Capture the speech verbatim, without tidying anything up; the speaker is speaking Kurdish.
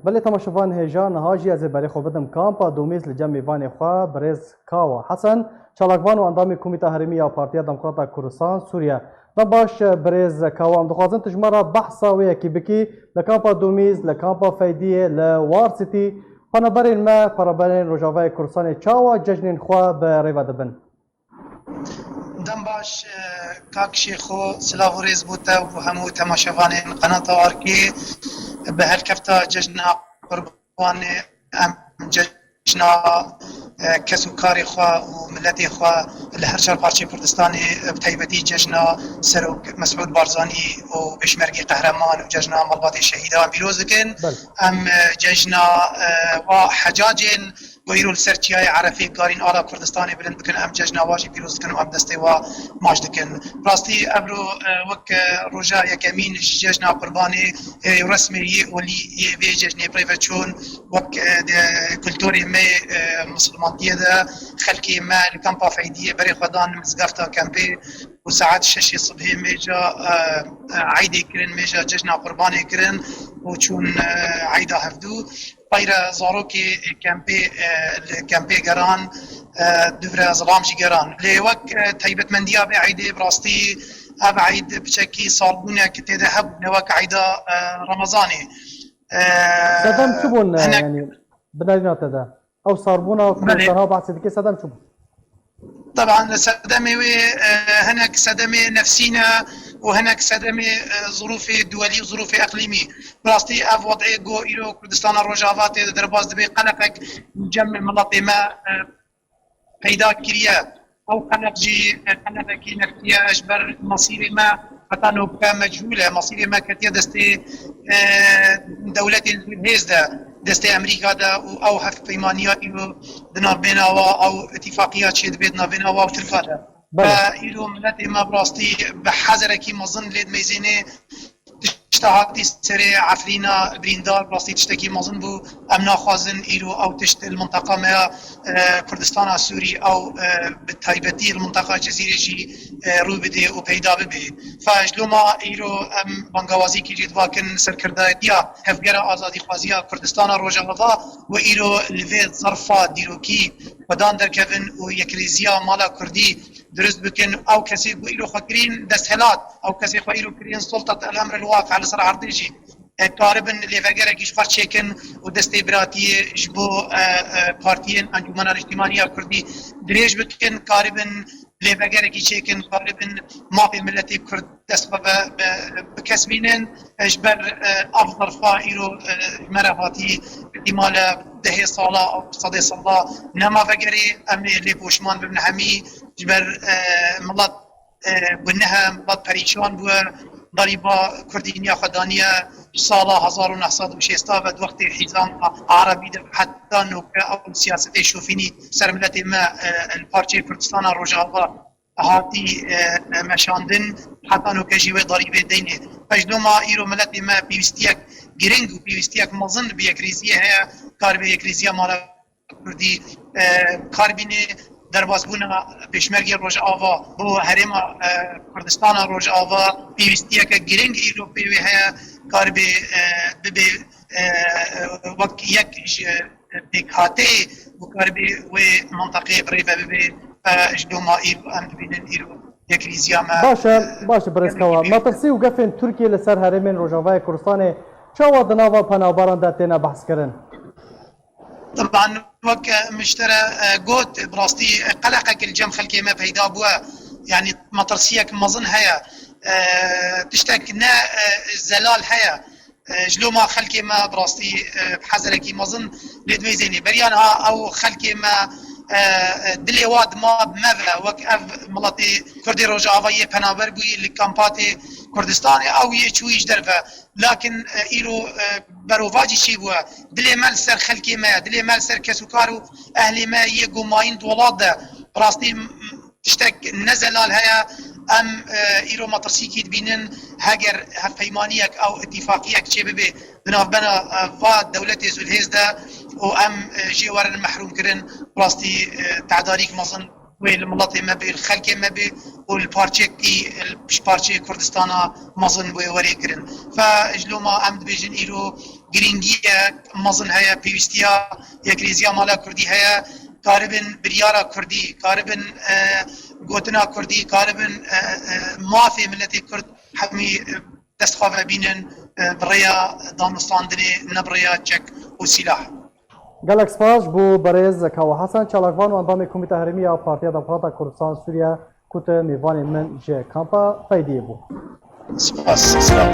Belê temaşevan hêja, niha jî ez ê berê xwe bidim kampa Domîz li cem mêvanê xwe birêz Kawa Hesen, çalakvan û endamê Komîta Herêmî ya Partiya Demokrata Kurdistan Sûriye. Dem baş birêz Kawa, em dixwazin tu ji me re behsa wê yekê bikî, li kampa Domîz, li kampa Feydiyê, li War City, penaberên me, penaberên Rojavayê Kurdistanê çawa cejnên xwe bi rê ve dibin? Dem baş, e, kak Şêxo, silav û rêz bo te û bo hemû temaşevanên qenata Arkê. Bi helkefta cejna Qurbanê em cejna, e, kes û karê xwe û miletê xwe li her çar parçeyê Kurdistanê, e, bi taybetî cejna Serok Mesûd Barzanî û Pêşmergê Qehreman û cejna malbatê şehîdan pîroz dikin. Belê. Em, e, cejna, e, wa hecacên ku îro li ser çiyayê Erefê karîn ala Kurdistanê bilind bikin, em cejna wa jî pîroz dikin û em destê wa maç dikin. Rastî evro, e, wek, e, roja yekemîn ji cejna Qurbanê, e, resmê yê olî yê vê cejnê bi rê ve çûn, wek, e, di kulturê me, e, misilmantiyê de xelkê me li kampa Feydiyê berê xwe dan mizgefta kempê û saet şeşê sibhê mêja, e, e, eydê kirin, mêja cejna Qurbanê kirin û çûn, e, eyda hevdû. Peyre zarokê kempê, e, li kempê geran, e, dûvre zilam jî geran. Lê wek, e, taybetmendiya vê eydê, bi rastî ev eyd piçekî salbûnek tê de hebûne wek eyda, e, Remezanê. E, Sedem çi bûn, e, hinek yanî, binarîna te de? Ew sarbûna ku Belê. Te niha behsê dikê, sedem çi bû? Teban sedemê wê, e, hinek sedemê nefsî ne û hinek sedemê, e, zirûfê duwelî û zirûfê eqlîmî. Bi rastî ev wedê ku îro Kurdistana Rojava tê de derbas dibe, qeleqek cem miletê me, e, peyda kiriye. Ew qeleq jî, e, qeleqekî nefsî ye ji ber mesîrê me heta noke mecûl e. Mesîrê me ketiye destê, e, dewletên zûrhêz de, destê Amerîka de û ew hevpeymaniya îro di navbêna wa, ew îtîfaqiya çêdibe di navbêna wa û Tirka de. Belê. Ve îro miletê me bi rastî bi hezerekî mezin lê dimeyzêne. Tişta hatî serê Efrîna birîndar, bi rastî tiştekî mezin bû. Em naxwazin îro ew tişt li minteqa me ya, e, Kurdistana Sûrî ew, e, bi taybetî li minteqa Cezîrê jî, e, rû bidê û peyda bibe. Fa ji loma îro em bangawazîkî jî divakin serkirdayetiya Hevgera Azadîxwaziya Kurdistana Rojava û îro li vê zerfa dîrokî xwedan derkevin û yekrêziya mala Kurdî dirust bikin. Ew kesê ku îro xwe kirîn desthilat, ew kesê xwe îro kirîn sultat el emr el waqi li ser erdê jî, e, karibin lêvegerekî ji xwe çêkin û destê biratiyê ji bo, e, e, partiyên Encûmena Niştimanî ya Kurdî dirêj bikin, karibin lêvegerekî çêkin, karibin mafê miletê Kurd dest xwe bi, bi, bikesibînin. E, ji ber, e, ev zerfa îro, e, ji me re hatî îmale dehê sala, sedê sala nema vegerê, em ê lê poşman bibin hemî, ji ber, e, milet, e, gunehe, milet perîşan bûye, darîba Kurdî niya xwe daniye, ji sala hezar û neh sed û şêst ve di wextê hîzan Erebî de heta noke ew siyasetê şofînî ser miletê me, e, li parçeyê Kurdistana Rojava hatî, e, e, meşandin, heta noke jî wê darîbê deynê. Pejloma îro miletê me pêwîstiyek giring û pêwîstiyek mezin bi yekrêziyê heye, karibê yekrêziya mala Kurdî, e, karbînê derbasbûna Pêşmergê Rojava bo herêma, e, Kurdistana Rojava pêwîstiyeke giring îro pê wê heye, karibê, e, bibê, e, wek yek ji pêkhateyê û karibê wê minteqeyê bi rê ve bibê. E, ji doma îro em dibînin îro yekrîziya me, Baş e, e, baş e, birêz gelekî Kawa. Metirsî û gefên Tirkiyê li ser herêmên Rojavayê Kurdistanê çawa di nava penaberan de têne behskirin? Teban wek, e, min ji te re, e, got, bi rastî, e, qeleqek li cem xelkê me peyda bûye. Yanî metirsiyek mezin heye. E, tiştek ne, e, zelal heye. E, ji loma xelkê me bi rastî, e, bi hezerekî mezin lê dimeyzênê. Beriya niha ew xelkê me, e, e, dilê wa dima bi me ve, wek ev miletê Kurdê Rojava yê penaber bûyî li kampatê Kurdistanê, ew yê çûyî ji derve. Lakin, e, îro, e, berovajî çêbûye. Dilê me li ser xelkê me ye, dilê me li ser kes û kar û ehlê me yê ku mayîn di welat de. Bi rastî, m-, m-, tiştek ne zelal heye. Em, e, îro metirsîkî dibînin, heger hevpeymaniyek ew îtîfaqiyek çêbibe di navbena, e, va dewletê zûlhêz de û em, e, jê werin mehrûmkirin, bi rastî, e, tedarîk mezin wê li miletê me bê, li xelkê me bê û li parçekî, li piştparçeyê Kurdistana mezin wê werê kirin. Fe ji loma em dibêjin îro girîngiyek mezin heye, pêwîstiya yekrêziya mala kurdî heye, karibin biryara kurdî, karibin e, gotina kurdî, karibin e, e, mafê miletê kurd hemî e, dest xwe vebînin e, bi rêya danûstandinê, ne bi rêya çek û sîlah. Gelek spas ji bo berêz Kawa Hesen, çalakvan û endamê Komîta Herêmî ya Partiya Demokrata Kurdistan Sûriye, ku tu mêvanê min ji kampa Feydiyê bû. Spas, silav.